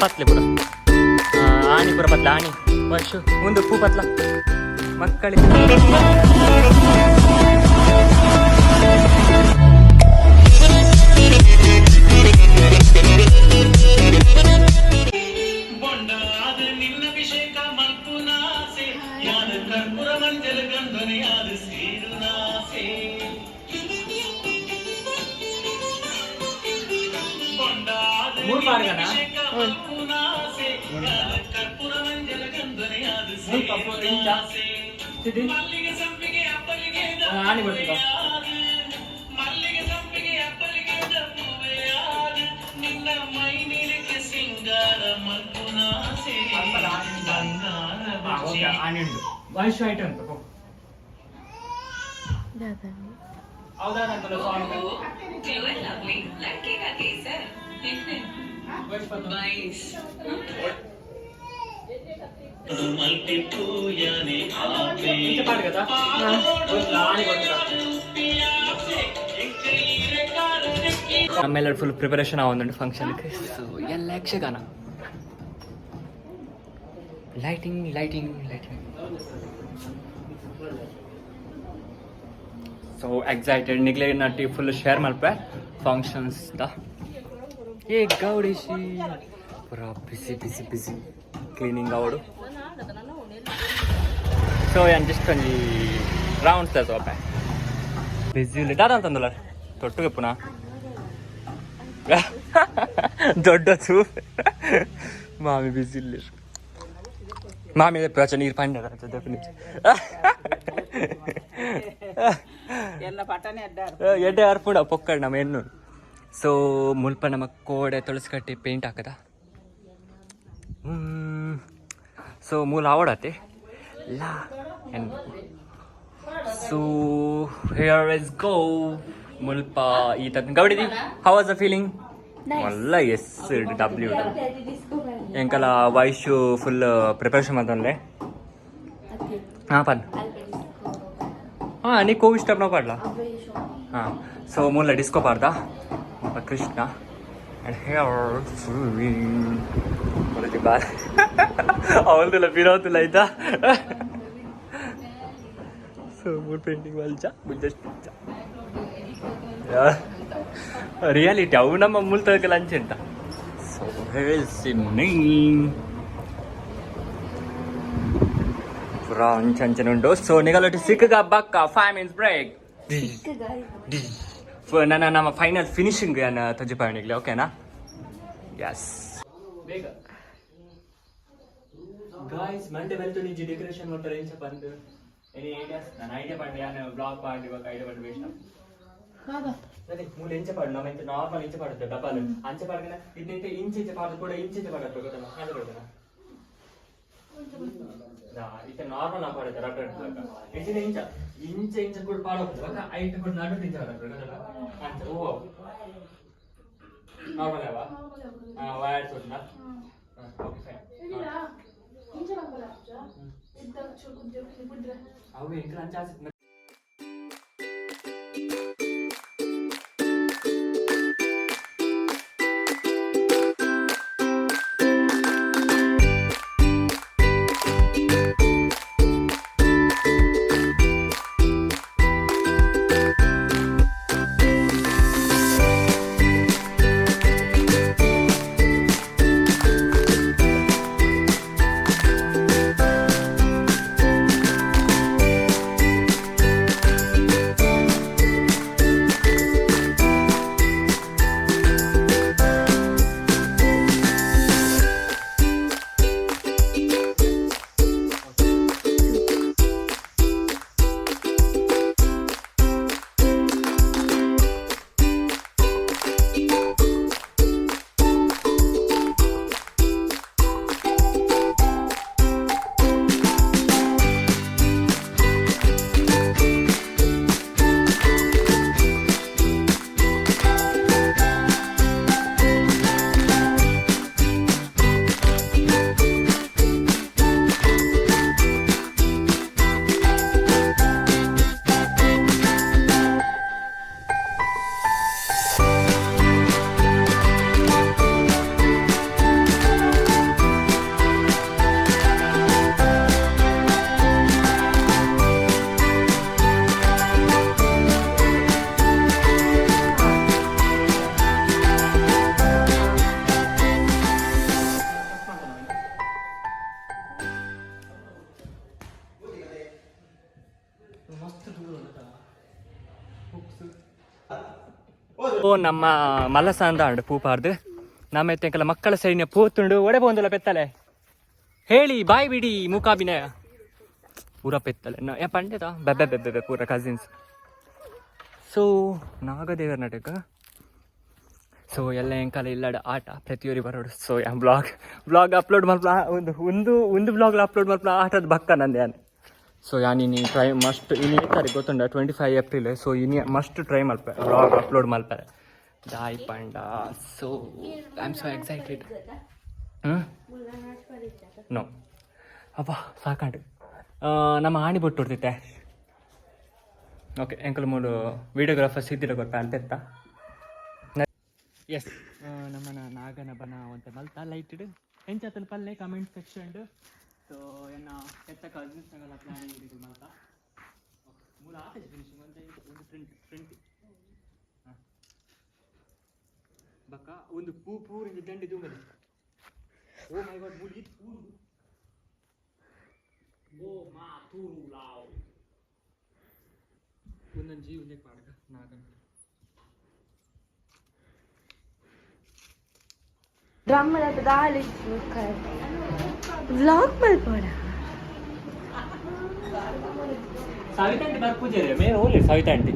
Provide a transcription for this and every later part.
ಪತ್ಲೆ ಪೂರ ಆಣಿ ಪೂರ ಪತ್ಲೆ ಆಣಿ ವರ್ಷ ಒಂದು ಪೂ ಪತ್ಲ ಮಕ್ಕಳಿಗೆ. ಮೂರು ಪಾರ್ಗನ ಮೂರು ಪಪ್ಪು ಇಂಚ ಸಿಡಿ ಆಣಿ ಬರ್ತದ. ಓಕೆ, ಆಣಿ ಉಂಟು. ವಯಸ್ಸು ಐಟಮ್ ಅಂತ ಪೋ. ಹೌದಾ ಅಂತಲ್ಲ ಸಾಂಗ್. लड़के का केसर 22. ಇಂಚ ಪಾಡ್ కదా ಆಣಿ ಬರ್ತದ. ನಮ್ಮೆಲ್ಲ ಫುಲ್ ಪ್ರಿಪರೇಷನ್ ಆವೊಂದುಂಡು ಫಂಕ್ಷನ್ಗೆ. ಸೊ ಎಲ್ಲ Yakshagana lighting, lighting, lighting. So excited. ನಿಗ್ಲೆ ನಟಿ full share Malpe functions the. ಏ ಗೌಡಿಶಿ ಪೂರ ಬಿಸಿ ಬಿಸಿ ಬಿಸಿ ಕ್ಲೀನಿಂಗ್ ಅವಡು. ಸೊ ಏನ್ ಜಸ್ಟ್ ಒಂಜಿ ರೌಂಡ್ಸ್ ತೋಪೆ. ಬಿಸಿ ದಾದ ಅಂತಂದಲ್ಲ ತೊಟ್ಟುಗೆ ಪುನಃ ದೊಡ್ಡ ಮಾಮಿ ಬಿಸಿ ಇಲ್ಲ. ಮಾಮಿ ಪ್ರಾಚ ನೀರು ಪಂಡ. ಎಲ್ಲ ಪಟನೆ ಅಡ್ಡಾರು. ಎಡ್ಡೆ ಅರ್ಪುಂಡ ಪೊಕ್ಕಡ್ ನಮ್ಮ ಎನ್ನು. ಸೊ ಮುಲ್ಪ ನಮ್ಮ ಕೋಡೆ ತುಳಸಿ ಕಟ್ಟಿ ಪೇಂಟ್ ಹಾಕದ. ಸೊ ಮೂಲ ಆವಡತೆ ಲಾ. ಸೊ here is go ಮುಲ್ಪ ಈ ತತ್ ಗೌಡಿದಿ. How was the feeling? ಮಲ್ಲ ಎಸ್ ಡಬ್ಲ್ಯೂ ಎಂಕಲ ವೈಶು ಫುಲ್ ಪ್ರಿಪರೇಷನ್ ಮಾಡ್ತಾನೆ. ಹಾಂ ಪನ್ ಹಾಂ ನೀ ಕೋವಿ ಸ್ಟೆಪ್ ನಾವು ಪಾಡ್ಲಾ. ಹಾಂ, ಸೊ ಮೂಲ ಡಿಸ್ಕೋ ಪಾಡ್ದ ಮುಲ್ಪ ಕೃಷ್ಣ ಆ್ಯಂಡ್ here ಬಾರ್ ಅವಲ್ದಿಲ್ಲ ಬಿರೋದಿಲ್ಲ ಆಯ್ತಾ. ಸೊ ಮೂರು ಪೇಂಟಿಂಗ್ ಮಲ್ಚ ಜಸ್ಟ್ ರಿಯಾಲಿಟಿ ಅವು ನಮ್ಮ ಮುಲ್ತದಕ್ಕೆ ಲಂಚ್ ಅಂತ. ಸೊ ಮೀ ಪುರಾ ಅಂಚ ಅಂಚನೆ ಉಂಟು. ಸೊ ನಿಗಲೊಟ್ಟಿ ಸಿಕ್ಕಗ ಬಕ್ಕ 5 ಮಿನಿಟ್ಸ್ ಬ್ರೇಕ್. ನನ್ನ ನಮ್ಮ ಫೈನಲ್ ಫಿನಿಶಿಂಗ್ ತಜ್ಜಿಪಾಯಣಿಗ್ಲಿ, ಓಕೆನಾ? ಎಸ್ ಬೇಗ ಗಾಯ್ಸ್. ಮಂಡೆ ವೆಲ್ತು ನಿಜ ಡೆಕೋರೇಷನ್ ಮಾಡ್ತಾರೆ ಎಂಚ ಬಂದು. Any ideas? ನಾನು ಐಡಿಯಾ ಪಂಡೆ ಯಾನು ಬ್ಲಾಗ್ ಪಾಡಿ ಇವಾಗ ಐಡಿಯಾ ಪಂಡೆ ವೇಸ್ಟ್. ಅದೇ ಮೂಲ ಎಂಚ ಪಾಡು ನಮ್ಮ ಇಂಚ ನಾರ್ಮಲ್ ಇಂಚ ಪಾಡುತ್ತೆ ಡಬಲ್ ಅಂಚ ಪಾಡ್ಗನ ಇದನ್ನಂತ ಇಂಚ ಇಂಚ ಪಾಡು ಕೂಡ ಇಂಚ ಇಂಚ ಪಾಡತ್ತೆ ಗೊತ್ತಲ್ಲ ಅಂಚ ಪಾಡ್ತಾನ ಇತ್ತೆ ನಾರ್ಮಲ್ ನಾವು ಪಾಡುತ್ತೆ ರಡ್ಡ ರಡ್ಡ ಇಂಚಿನ ಇಂಚ ಇಂಚ ಇಂಚ ಕೂಡ ಪಾಡೋಗ್ತದೆ. ಬೊಕ್ಕ ಐಟ್ ಕೂಡ ನಡು ಇಂಚ ಪಾಡತ್ತೆ ಗೊತ್ತಲ್ಲ ಅಂಚ. ಓ ನಾರ್ಮಲ್ ಯಾವ ವೈರ್ಸ್ ಉಂಟಾ. Okay fine. ಅವು ಎಂಕಲ್ ಅಂಚ ಆಸೆ. ಓ ನಮ್ಮ ಮಲಸಂದ ಅಂಡ್ ಪೂಪಾರ್ದು ನಮ್ಮ ಎತ್ತೆಂಕಲ ಮಕ್ಕಳ ಸೈನ್ಯ ಪೂತುಂಡು ಒಡೆ ಪೋಂದಲ ಪೆತ್ತಲೆ ಹೇಳಿ ಬಾಯ್ ಬಿಡಿ ಮೂಕಾಭಿನಯ ಪೂರ ಪೆತ್ತಲೆ ಯಾ ಪಂಡೆದ ಬೆಬ್ಬೆ ಬೆಬ್ಬೆ ಬೆ ಪೂರ ಕಸಿನ್ಸ್. ಸೊ ನಾಗದೇವರ ನಾಟಕ. ಸೊ ಎಲ್ಲ ಎಂಕಾಲ ಇಲ್ಲಡ ಆಟ ಪ್ರತಿಯೊರಿ ಬರೋಡು. So yeah blog blog upload ಮಲ್ಪ ಒಂದು ಒಂದು ಒಂದು ಬ್ಲಾಗ್ ಅಪ್ಲೋಡ್ ಮಲ್ಪ ಆಟದ ಬಕ್ಕ ನಂದೆ ಯಾನ್. ಸೊ ಯಾನ್ ಇನಿ ಟ್ರೈ ಮಸ್ಟ್ ಇನಿ ತಾರೀಕು ಗೊತ್ತುಂಡ? 25 ಏಪ್ರಿಲ್. ಸೊ ಇನಿ ಮಸ್ಟ್ ಟ್ರೈ ಮಲ್ಪೆ ಬ್ಲಾಗ್ ಅಪ್ಲೋಡ್ ಮಲ್ಪರೆ ದಾಯಿ ಪಂಡ. So I am so excited. ಹ್ಞೂ ನೋ ಅಬ್ಬಾ ಸಾಕಂಡು ನಮ್ಮ ಆಣಿ ಬೊಟ್ಟು ಹೊಡ್ತಿತ್ತೆ. ಓಕೆ, ಎಂಕಲ್ ಮೂಡು ವೀಡಿಯೋಗ್ರಾಫರ್ ಸಿದ್ದಿರ ಕೊಟ್ಟ ಅಂತ. ಎಸ್, ನಮ್ಮನ ನಾಗನ ಬನ ಒಂತೆ ಮಲ್ತ ಲೈಟ್ ಎಂಚಾತನ ಪಲ್ಲೆ ಕಮೆಂಟ್ ಸೆಕ್ಷನ್. ಸೊ ಎನ್ನ ಹೆತ್ತ ಕಸಿನ್ಸ್ ನಗಲ ಪ್ಲಾನಿಂಗ್ ಮಲ್ತ ಮೂಲ ಆತೇಜ್ ಫಿನಿಶಿಂಗ್ ಒಂತೆ ಒಂದು ಪ್ರಿಂಟ್ ಪ್ರಿಂಟ್ ಬಕ್ಕ ಒಂದು ಪೂ ಪೂರಿ ದಂಡಿ ದೂಮಲಿ. ಓ ಮೈ ಗಾಡ್, ಮೂಲಿ ಪೂರು ಓ ಮಾ ತೂರು ಲಾವ್ ಒಂದೊಂದು ಒಂದೇ ಪಾಡಕ ನಾಗನ. ಡ್ರಮ್ ದಾಳಿ ವ್ಲಾಗ್ ಮಲ್ಪೋಡ. ಸವಿತಾ ಆಂಟಿ ಬರ್ ಪೂಜೆ ಮೇನ್ ಹೋಗ್ಲಿ ಸವಿತಾ ಆಂಟಿ.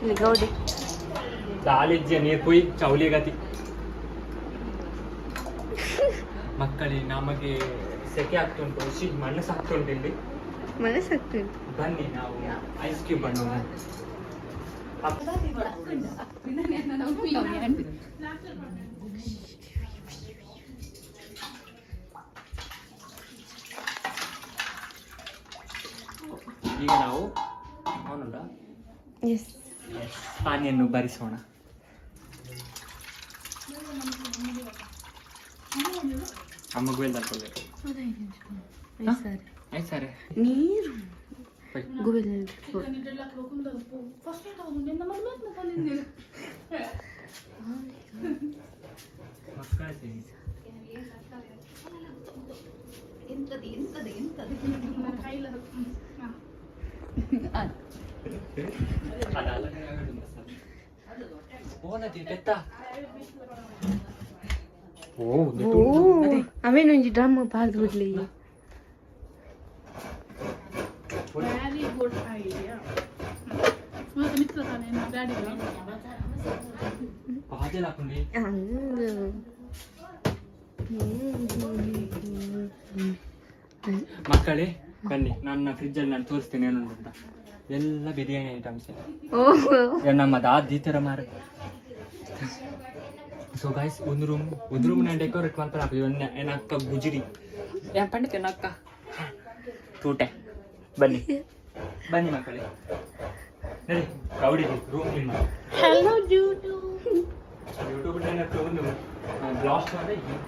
ಇಲ್ಲಿ ಗೌಡಿ. ದಾಲಿಜ್ಯ ನೀರು ಪುಯ್ ಚೌಲಿ ಗತಿ. ಮಕ್ಕಳೇ, ನಮಗೆ ಸೆಕೆ ಆಗ್ತುಂಟು, she ಮಣ್ಣು ಸಾಕ್ತುಂಟು ಇಲ್ಲಿ. ಮನಸ್ಸಾಗ್ತುಂಟು. ಬನ್ನಿ, ನಾವು ಐಸ್ ಕ್ಯೂಬ್ ಹಣ್ಣು. ಈಗ ನಾವು ಅವನುಂಡ ಎಸ್. ಪಾನಿಯನ್ನು ಬರಿಸೋಣ. ಅಮ್ಮ ಗುವೆಲ್ ತಗೊಳ್ಬೇಕು. ಸರಿ. ಆಯ್ತು ಸರ್. ನೀರು ಗುವೆಲ್. ಮಕ್ಕಳ ಸೇರಿ. ಎಂತದು ಎಂತದು ಅದಲ್ಲ. ಓನದಿ ಬೆತ್ತ ಓ. ಓ, ಅವೇನೊಂಜಿ ಡ್ರಮ್ ಪಾರ್ದು ಬಿಡ್ಲಿ. ವೆರಿ ಗುಡ್ ಐಡಿಯಾ ಮತ್ತೆ ಮಿತ್ರ ತಾನೇ ಡ್ಯಾಡಿ. ಬಾಜಲ್ ಹಾಕೊಂಡಿ. ಹಂಗ. ಮಕ್ಕಳೇ, ಬನ್ನಿ, ನನ್ನ ಫ್ರಿಜ್ಜಲ್ಲಿ ನಾನು ತೋರಿಸ್ತೀನಿ ಏನುಂಟು ಅಂತ. ಎಲ್ಲ ಬಿರಿಯಾನಿ ಐಟಮ್ಸ್. ಓ. ನಮ್ಮ ದಾದಿ ಈ ಥರ ಮಾರ. ಸೊ ಗೈಸ್, ಒಂದು ರೂಮ್ ಒಂದು ರೂಮ್ ನಾನು ಡೆಕೋರೇಟ್ ಮಾಡ್ತಾರೆ. ಏನ ಅಕ್ಕ ಗುಜಿರಿ ಏನ್ ಪಂಡಿತ ಏನ ಅಕ್ಕ ತೂಟೆ. ಬನ್ನಿ ಬನ್ನಿ ಮಕ್ಕಳೇ, ನಡಿ ರೌಡಿ ರೂಮ್ ಕ್ಲೀನ್ ಮಾಡಿ. Hello YouTube. ಯೂಟ್ಯೂಬ್ ಒಂದು ಬ್ಲಾಸ್ಟ್ ಮಾಡಿದ್ರೆ.